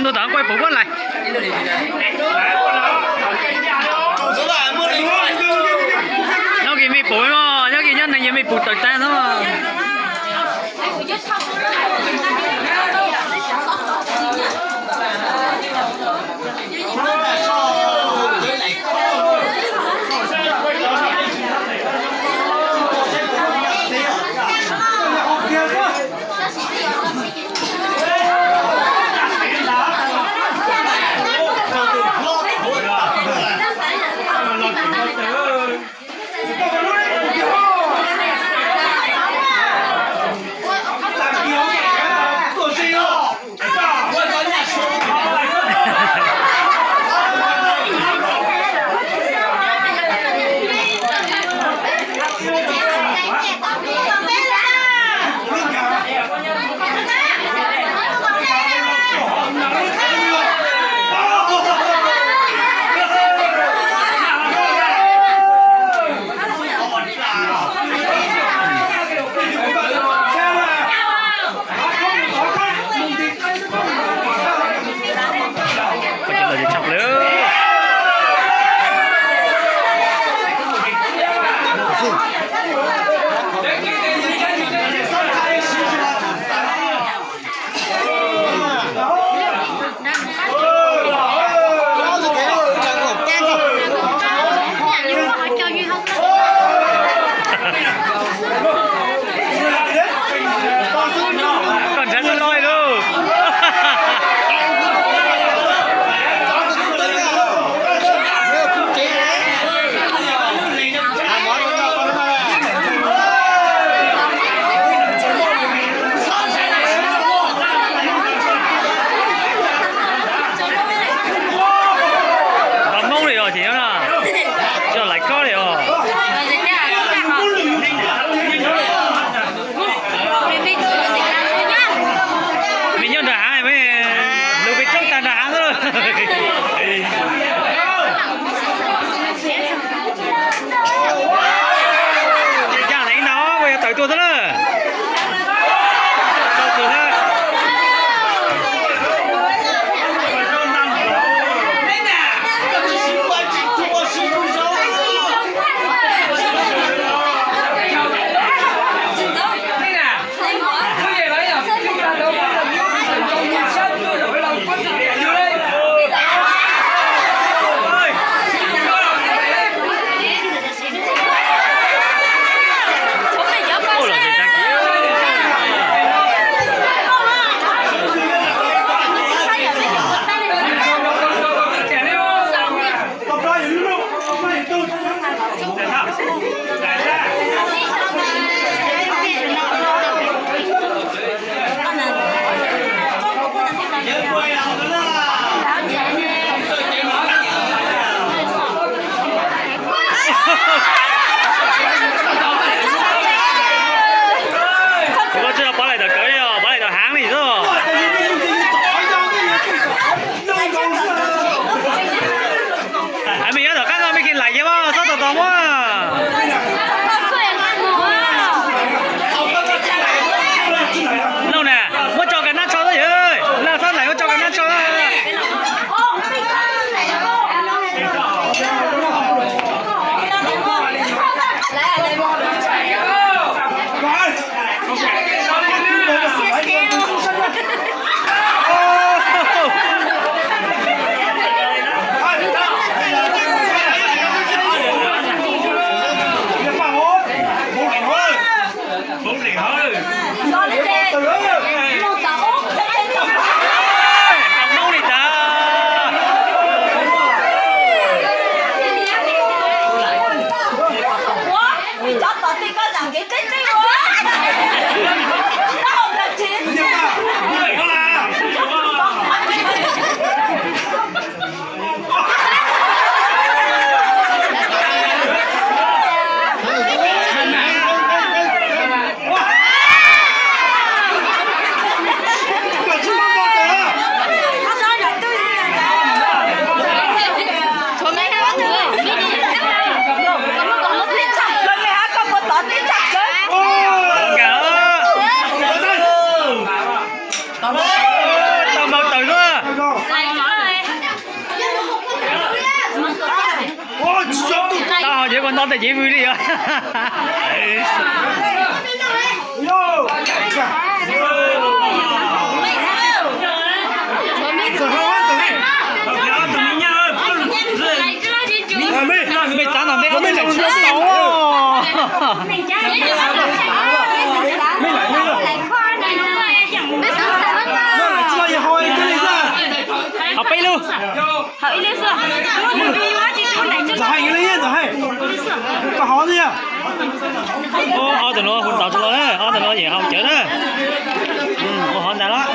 Ntuj tom quaj puv puab lais. Nyob kis me puv mog, nyob kis nyob neeg yog me puv tawm tag no. Koj nrhav txoj loj lauj. Tau Hmoob li os ces nyob no, tsis laiv kob li os. Me nyob nram hav, lug peb coob tag nram hav xwb. Ces yaj ntawd ib no, ua yog tawm tuaj xwb na. Ua los ces Ob tug cev vwm li os. Mej txav ntawm ntej ob tug ntawm tsib tau. Ho peb lub. Ob tug nuav hu tau tsi los na, ob tug nuav yeej haus cawv na. Ua hov ntag los.